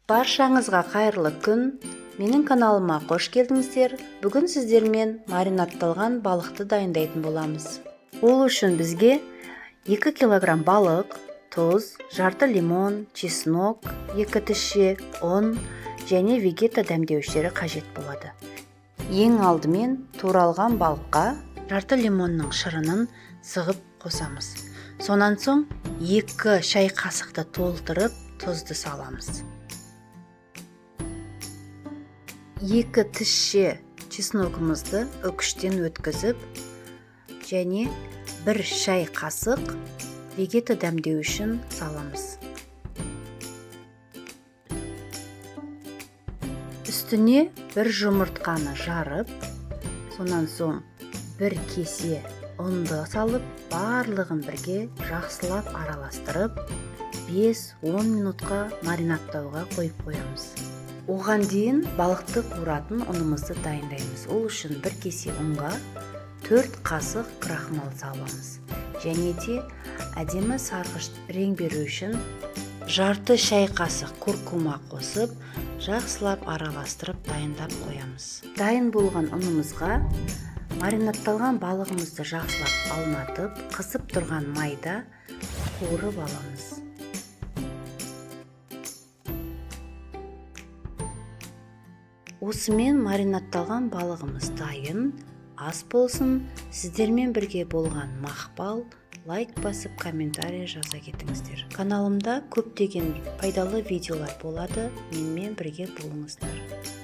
Баршаңызға қайырлы күн. Менің каналыма қош келдіңіздер. Бүгін сіздермен маринадталған балықты дайындайтын боламыз. Ол үшін бізге 2 килограмм балық, тұз, жарты лимон, чеснок, 2 тісше, ұн және вегета дәмдеуіштері қажет болады. Ең алдымен туралған балыққа жарты лимонның шырынын сығып қосамыз. Сонан соң 2 шай қасықты толтырып тұзды саламыз. 2 тісше чесногымызды үкіштен өткізіп және 1 шай қасық вегета дәмдеуішін саламыз. Үстіне 1 жұмыртқаны жарып, сонан соң 1 кесе ұнды салып, барлығын бірге жақсылап араластырып, 5-10 минутқа маринадтауға қойып қоямыз. Оған дейін балықты қуыратын ұнымызды дайындаймыз. Ол үшін 1 кесе ұнға 4 қасық крахмал саламыз. Және де әдемі сарғыш рең беру үшін жарты шай қасық куркума қосып, жақсылап араластырып дайындап қоямыз. Дайын болған ұнымызға маринадталған балығымызды жақсылап аунатып, қызып тұрған майда қуырып аламыз. Осымен маринадталған балығымыз дайын. Ас болсын. Сіздермен бірге болған Мақпал. Лайк басып, комментарий жаза кетіңіздер. Каналымда көптеген пайдалы видеолар болады. Менімен бірге болыңыздар.